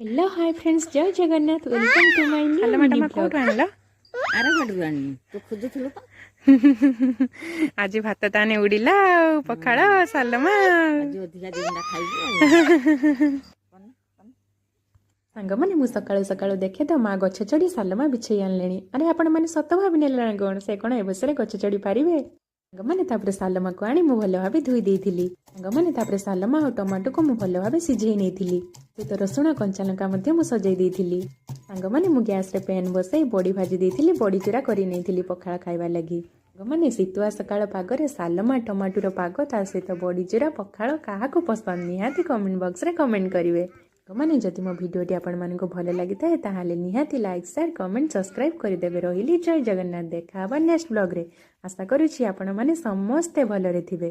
Hello, hi friends, Jai Jagannath. Welcome to my new ସାଲମାଟା mini ମା blog. କୋଉଠୁ ଆଣିଲ? ଆର ଭାଟରୁ ଆଣିନି, ତୁ ଖୋଜୁଥିଲୁ ପା। ଆଜି ଭାତ ତାନେ ଉଡ଼ିଲା ଆଉ ପଖାଳ ସାଲମା ଆଉ। ଆଜି ଅଧିକା 2 ଗୁଣ୍ଡା ଖାଇବୁ ଆଉ। ସାଙ୍ଗମାନେ, ମୁଁ ସକାଳୁ ସକାଳୁ ଦେଖେ ତ ମା ଗଛ ଚଢ଼ି ସାଲମା ବିଛେଇ ଆଣିଲେଣି। ଆରେ, ଆପଣମାନେ ସତ ଭାବି ନେଲେ ନା କ'ଣ? ସେ କ'ଣ ଏବର୍ଷରେ ଗଛ ଚଢ଼ି ପାରିବେ? ସାଙ୍ଗମାନେ, ତାପରେ ସାଲମାକୁ ଆଣି ମୁଁ ଭଲ ଭାବେ ଧୋଇ ଦେଇଥିଲି। ସାଙ୍ଗମାନେ, ତାପରେ ସାଲମା ଆଉ ଟମାଟୋକୁ ମୁଁ ଭଲ ଭାବେ ସିଝେଇ ନେଇଥିଲି। ସହିତ ରସୁଣ, କଞ୍ଚା ଲଙ୍କା ମଧ୍ୟ ମୁଁ ସଜେଇ ଦେଇଥିଲି। ସାଙ୍ଗମାନେ, ମୁଁ ଗ୍ୟାସରେ ପ୍ୟାନ୍ ବସାଇ ବଡ଼ି ଭାଜି ଦେଇଥିଲି। ବଡ଼ି ଚୁରା କରି ନେଇଥିଲି ପଖାଳ ଖାଇବା ଲାଗି। ସାଙ୍ଗମାନେ, ଶୀତୁଆ ସକାଳ ପାଗରେ ସାଲମା ଟମାଟୋର ପାଗ, ତା ସହିତ ବଡ଼ି ଚୁରା, ପଖାଳ କାହାକୁ ପସନ୍ଦ? ନିହାତି କମେଣ୍ଟ ବକ୍ସରେ କମେଣ୍ଟ କରିବେ। ସାଙ୍ଗମାନେ, ଯଦି ମୋ ଭିଡ଼ିଓଟି ଆପଣମାନଙ୍କୁ ଭଲ ଲାଗିଥାଏ, ତାହେଲେ ନିହାତି ଲାଇକ୍, ସେୟାର, କମେଣ୍ଟ, ସବସ୍କ୍ରାଇବ୍ କରିଦେବେ। ରହିଲି, ଜୟ ଜଗନ୍ନାଥ। ଦେଖା ହେବା ନେକ୍ସଟ ବ୍ଲଗ୍ରେ। ଆଶା କରୁଛି ଆପଣମାନେ ସମସ୍ତେ ଭଲରେ ଥିବେ।